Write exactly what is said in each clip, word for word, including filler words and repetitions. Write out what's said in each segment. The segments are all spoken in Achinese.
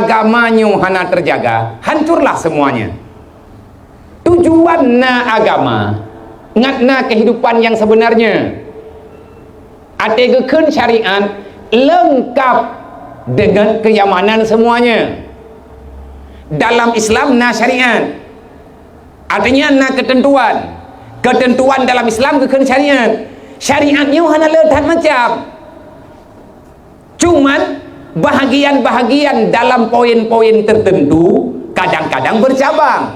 agama nyoe hana teujaga, hancurlah semuanya. Tujuan na agama, ngat na kehidupan yang sebenarnya. Até geukheun syariat lengkap dengan kenyamanan semuanya. Dalam Islam na syariat. Artinya na ketentuan. Ketentuan dalam Islam geukheun syariat. Syariat nyoe hana le that macam. Cuman bahagian-bahagian dalam poin-poin tertentu kadang-kadang bercabang.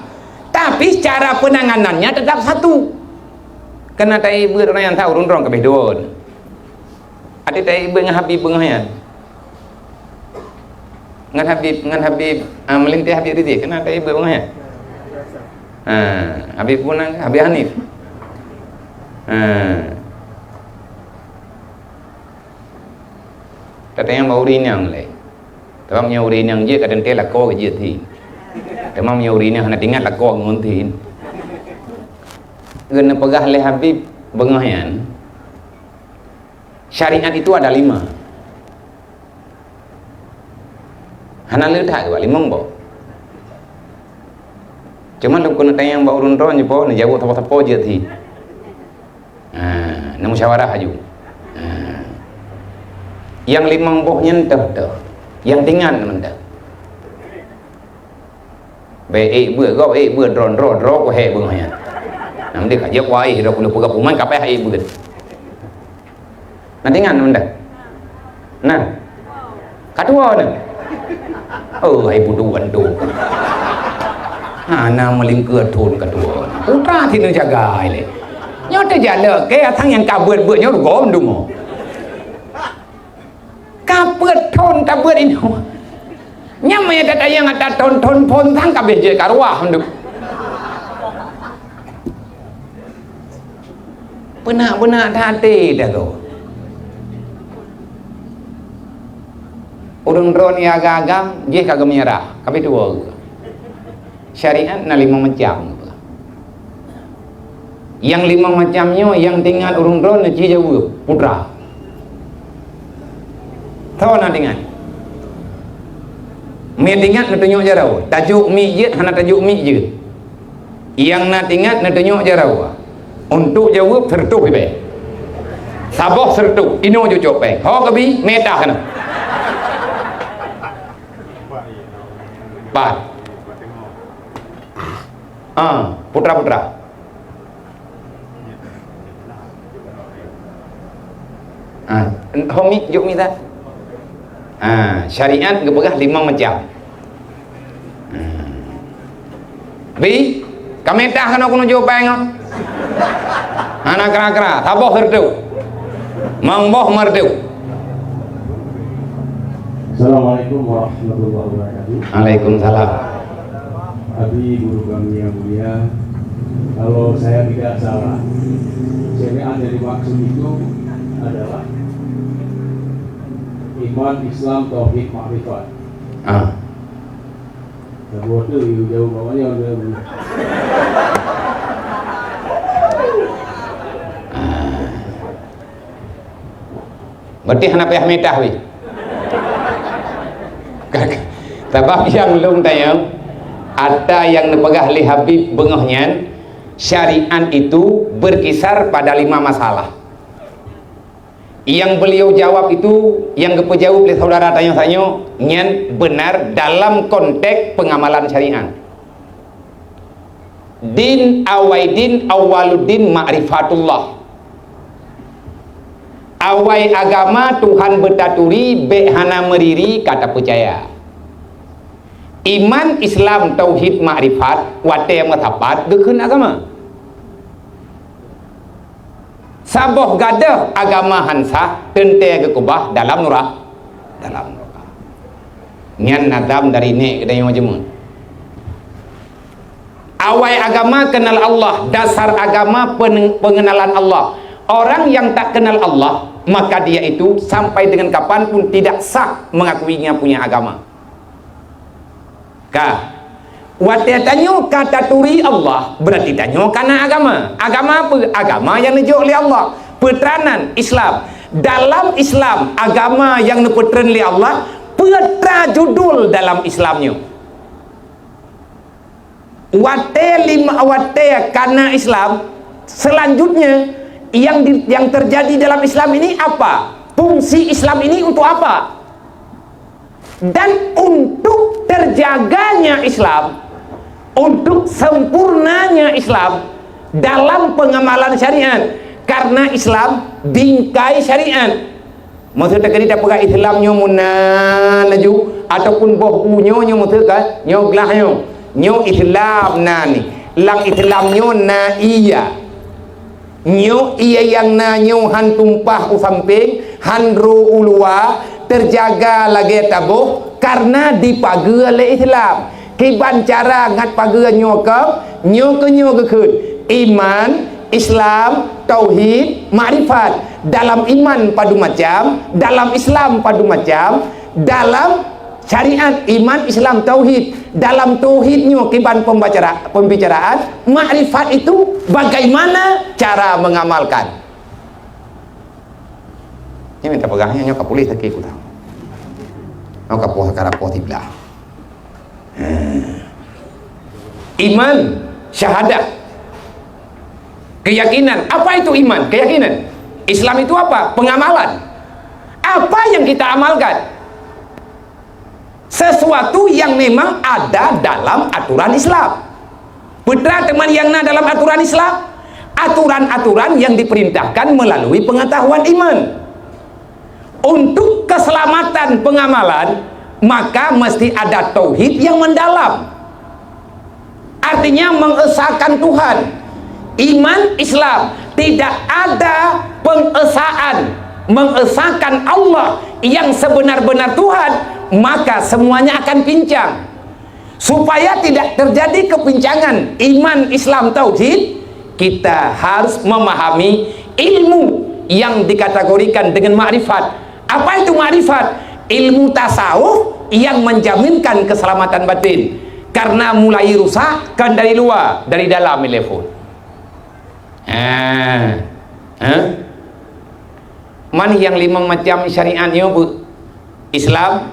Tapi cara penanganannya tetap satu. Kena taibeuet ureueng nyang tahu rundrong kabeh duon. Ada taibeuet ngon Habib beungoh nyan. Ngon Habib, ngon Habib, ah, meulinteh Habib Rizik, kena taibeuet beungoh nyan. Ha, Habib Bunang, Habib Hanif. Ha. Tatanyong bak ureueng inong lé. Teuma meunyoe ureueng inong jeuet ka teuntée lakoe jeuet thi. Teuma meunyoe ureueng inong hana teuingat lakoe ngon thi. Geuneuk peugah lé Habib beungoh nyan, syariat itu ada lima. Hana le that bak limong boh. Cuma lôn keuneuk tanyong bak ureueng droe nyoe po neujaweueb sapo-sapo jeuet thi. Ha, na musyawarah aju. Ha. Nyang limong boh nyan teuh-teuh. Nyang teuingat mantong. Bèk ék beuet gob, ék beuet droe, droe, droe ku hék beungoh nyan. Nam deuh ka jeuet wai droe keuneuk peugah puman ka payah ék beuet. Na teuingat mantong. Nah. Ka tuwo na. Oh, hai budu wandu. Hana meulingkeue thon ka tuwo. Putra sineuk jaga ilée. Nyoe teujalok keu asang nyang ka beuet-beuet nyoe rugom dumo. Ka peuet thon tabeuet inoe. Nyang meuiya tatanyong ata thon-thon phon sang ka abéh jeuet ka ruah meudu. Peunak-peunak that até tagoe. Ureueng droeneuh agam-agam jih ka geumeunyeurah, ka abéh tuwo geuh. Syariat na limong macam. Nyang limong macam nyoe nyang teuingat ureueng droeneuh ci jaweueb, putra. Soe na teuingat? Meuiya teuingat neutunyok jaroe, tajok miet jeuet hana tajok miet jeuet. Nyang na teuingat neutunyok jaroe. Untuk jaweueb seureutôh ibée. Saboh seureutôh, inoe jucok péng. Ho keubi, meuiya tah keunoe. Pat. Ah, putra-putra. Ah, ho miet, jok miet dah. Ah, syariat geupeugah limong macam. Ah. Bi, ka meuiya tah keunoe keuneuk jok péng nyoe. Hana kra-kra, saboh seureutôh. Mang boh meureutôh. Assalamualaikum warahmatullahi wabarakatuh. Waalaikumsalam. Abi guru kami yang mulia, kalau saya tidak salah, syariat yang dimaksud itu adalah iman, Islam, tauhid, makrifat. Ah. Saboh tu, you jaweueb awak nyoe. Ah. Berarti hana payah meuiya tah wéh. Sabab nyang lôn tanyong, ata nyang neupeugah lé Habib beungoh nyan, syariat itu berkisar pada lima masalah. Nyang beliau jawab itu, nyang geupeujaweueb lé saudara tanyoe-tanyoe, nyan benar dalam konteks pengamalan syariat. Din awai din, awwaluddin ma'rifatullah. Awai agama Tuhan beutaturi, bék hana meuriri ka tapeucaya. Iman, Islam, tauhid, makrifat, watée meusapat geukheun agama. Saboh gadôh agama han sah teuntée geukeubah dalam nura-, dalam nuraka. Nyan nazam dari nék geutanyoe jeumeun. Awai agama kenal Allah, dasar agama pen-, pengenalan Allah. Orang yang tak kenal Allah, maka dia itu sampai dengan kapan pun tidak sah mengakuinya punya agama. Ka. Watée tanyoe ka taturi Allah, berarti tanyoe ka na agama. Agama apa? Agama nyang neujok lé Allah. Peutranan Islam. Dalam Islam, agama nyang neupeutreun lé Allah, Peue tra judul dalam Islam nyoe? Watée lima, watée kana Islam, selanjutnya yang di, yang terjadi dalam Islam ini apa? Fungsi Islam ini untuk apa? Dan untuk terjaganya Islam, untuk sempurnanya Islam dalam pengamalan syariat, karena Islam bingkai syariat. Maksud tadi tapeugah Islam nyoe meunan na laju, ataupun boh u nyoe, nyoe maksud ka, nyoe glah nyoe. Nyoe Islam na ni. Lam Islam nyoe na iya. Nyoe iya nyang na nyoe han tumpah u sampéng, han ro u luwa, teujaga lagée taboh, kareuna dipageue lé Islam. Kiban cara ngat pageue nyoe keuh, nyoe keuh nyoe geukheun, iman, Islam, tauhid, makrifat. Dalam iman padum macam, dalam Islam padum macam, dalam syariat, iman, Islam, tauhid. Dalam tauhid nyoe kiban pembicara-, pembicaraan, makrifat itu bagaimana cara mengamalkan. Nyoe minta peugah, nyoe ka puléh sakét ku tahu. Nyoe ka poh, ka poh siblah. Iman, syahadah, keyakinan. Apa itu iman? Keyakinan. Islam itu apa? Pengamalan. Apa yang kita amalkan? Sesuatu yang memang ada dalam aturan Islam. Peue teuma nyang na dalam aturan Islam? Aturan-aturan yang diperintahkan melalui pengetahuan iman. Untuk keselamatan pengamalan, maka mesti ada tauhid yang mendalam. Artinya mengesahkan Tuhan. Iman Islam, tidak ada pengesaan, mengesahkan Allah yang sebenar-benar Tuhan, maka semuanya akan pincang. Supaya tidak terjadi kepincangan iman, Islam, tauhid, kita harus memahami ilmu yang dikategorikan dengan makrifat. Apa itu makrifat? Ilmu tasawuf yang menjaminkan keselamatan batin. Karena mulai rusak kan dari luar, dari dalam ilée phon. Ha. Ha? Man nyang limong macam syariat nyoe bu-, Islam,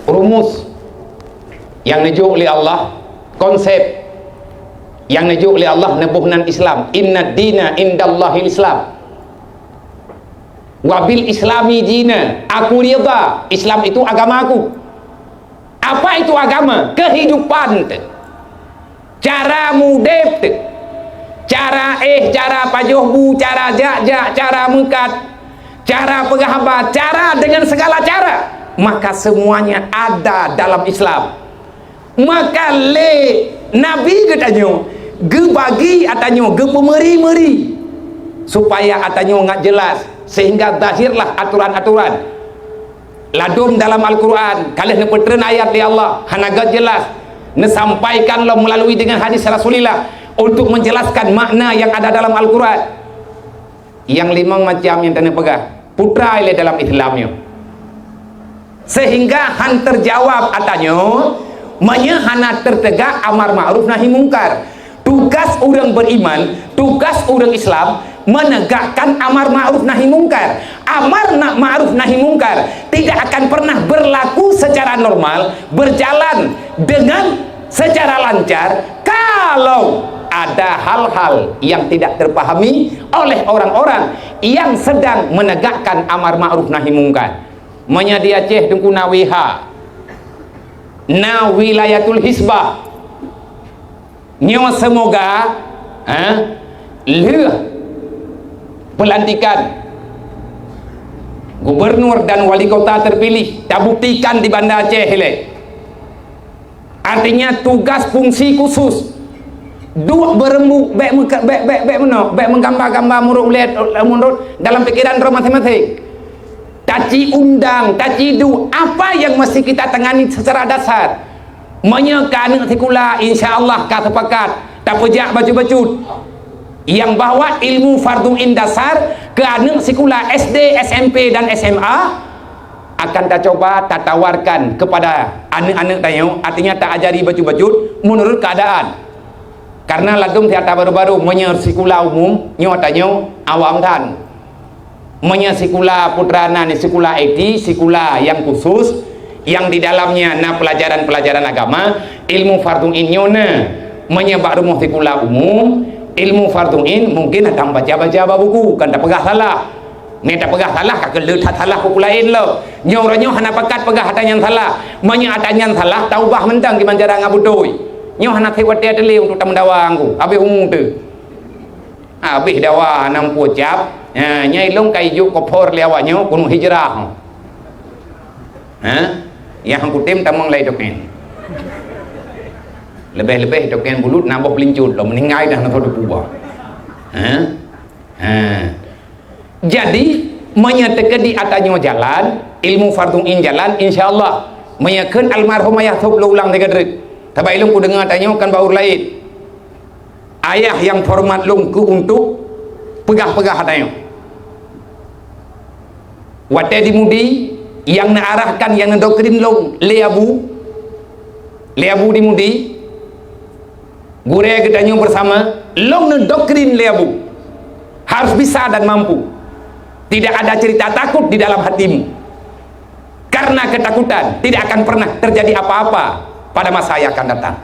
rumus nyang neujok lé Allah, konsep nyang neujok lé Allah neuboh nan Islam. Inna dina indallahil Islam. Wabil Islami dina, aku ridha, Islam itu agama aku. Apa itu agama? Kehidupan teuh. Cara mudeb teuh. Cara éh, cara pajoh bu, cara jak-jak, cara meukat, cara peugah haba, cara dengan segala cara. Maka semuanya ada dalam Islam. Maka lé Nabi geutanyoe geubagi atanyoe, geupeumeuri-meuri, supaya atanyoe ngat jelas, sehingga zahirlah aturan-aturan. Ladom dalam Al-Quran, ka lheueh neupeutreun ayat lé Allah, hana gét jelas, neusampaikan lom melalui dengan hadis Rasulillah untuk menjelaskan makna yang ada dalam Al-Quran. Nyang limong macam nyang taneuk peugah, putra ilée dalam Islam nyoe. Sehingga han terjawab atanyoe, meunyoe hana tertegak amar ma'ruf nahi mungkar. Tugas ureuëng beriman, tugas ureuëng Islam menegakkan amar ma'ruf nahi mungkar. Amar na-, ma'ruf nahi mungkar tidak akan pernah berlaku secara normal, berjalan dengan secara lancar, kalau ada hal-hal yang tidak terpahami oleh orang-orang yang sedang menegakkan amar ma'ruf nahi mungkar. Meunyoe di Aceh Teungku na W H, na Wilayatul Hizbah. Nyoe seumoga, eh, lheueh pelantikan gubernur dan wali kota terpilih tabuktikan di Banda Aceh ilée. Artinya tugas fungsi khusus. Duek beureumbuk, bék meuka-, bék, bék, bék meunoe, bék meugamba-gamba meurot ulée, meurot dalam pikiran droe maséng-maséng. Taci undang, taci duek, apa yang mesti kita tangani secara dasar. Meunyoe keu aneuëk sikula, insya Allah ka sepakat, tapeujak bacut-bacut. Nyang bahwa ilmu fardu ain dasar keu aneuëk sikula S D, S M P dan S M A akan tacoba tatawarkan kepada aneuëk-aneuëk tanyoe, artinya taajari bacut-bacut menurut keadaan. Karena ladom si ata baru-baru meunyoe sikula umum, nyoe tanyoe awam tan. Meunyoe sikula putra na ni sikula I T, sikula nyang khusus, nyang di dalamnya na pelajaran-pelajaran agama, ilmu fardhu ain nyoe na. Meunyoe bak rumoh sikula umum, ilmu fardhu ain mungkin hana baca-baca bak buku, kan tapeugah salah. Meunyoe tapeugah salah, ka keuh le that salah buku laén lom. Nyoe uroe nyoe hana pakat peugah ata nyan salah. Meunyoe ata nyan salah, taubah mantong kiban cara ngon beutôi. Nyoe hana sép watée ateueh lé untuk tameudawa ngon ku, habéh umu teuh. Habéh dawa nam pucap. Ha, nyai lôn ka ijok koper lé awak nyoe keuneuk hijrah. Ha? Nyang kutem tamong lé token. Leubeh-leubeh token bulut na boh peulincut lom, meuninggai dah na saboh teupeu ba. Ha? Ha. Jadi, meunyoe teukeudi ata nyoe jalan, ilmu fardhu ain jalan, insya Allah. Meunyoe kheun almarhum ayah sôb lôn ulang sigoe treuk. Sabab ilôn kudeungoe ata nyoe kan bak ureueng laén. Ayah nyang horeumat lôn keu untuk peugah-peugah ata nyoe. Watée di Mudi, nyang neuarahkan, nyang neudoktrin lôn lé Abu, lé Abu di Mudi, gurée geutanyoe bersama, lôn neudoktrin lé Abu. Harus bisa dan mampu. Tidak ada cerita takut di dalam hatimu. Karena ketakutan tidak akan pernah terjadi apa-apa pada masa yang akan datang.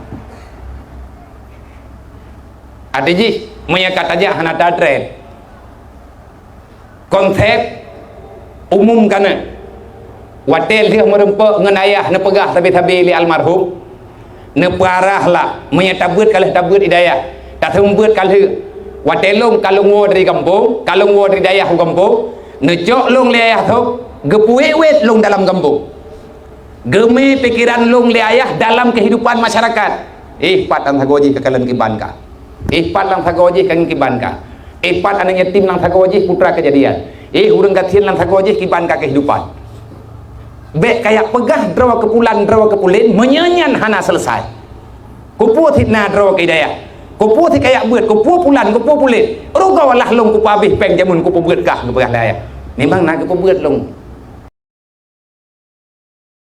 Até jih, meunyoe ka tajak hana tatren. Konsep umum kana. Watée lheueh meureumpok ngon ayah neupeugah sabe-sabe lé almarhum, neupeuarah lah, meunyoe tabeuet ka lheueh tabeuet i dayah, taseumeubeuet ka lheueh. Watée lôn ka lôn woe dari gampông, ka lôn woe dari dayah u gampông, neucok lôn lé ayah sôb, geupuwet-wet lôn dalam gampông. Geumé pikeran lôn lé ayah dalam keuhidupan masyarakat. Eh, pat lam sagoe jih ka kalon kiban ka. Eh, pat lam sagoe jih ka ngieng kiban ka. Eh, pat aneuk yatim lam sagoe jih putra keujadian. Eh, ureueng gasien lam sagoe jih kiban ka keuhidupan. Bék kajak peugah droe keu pulan, droe keu pulen, meunyoe nyan hana seuleusoe. Kupeue sit na droe keu i dayah. Kupeue sit kajak beuet, kupeue pulan, kupeue pulen. Rugoe lah lôn kupeuhabéh péng jameun kupeubeuet kah geupeugah lé ayah. Memang na geupeubeuet lôn.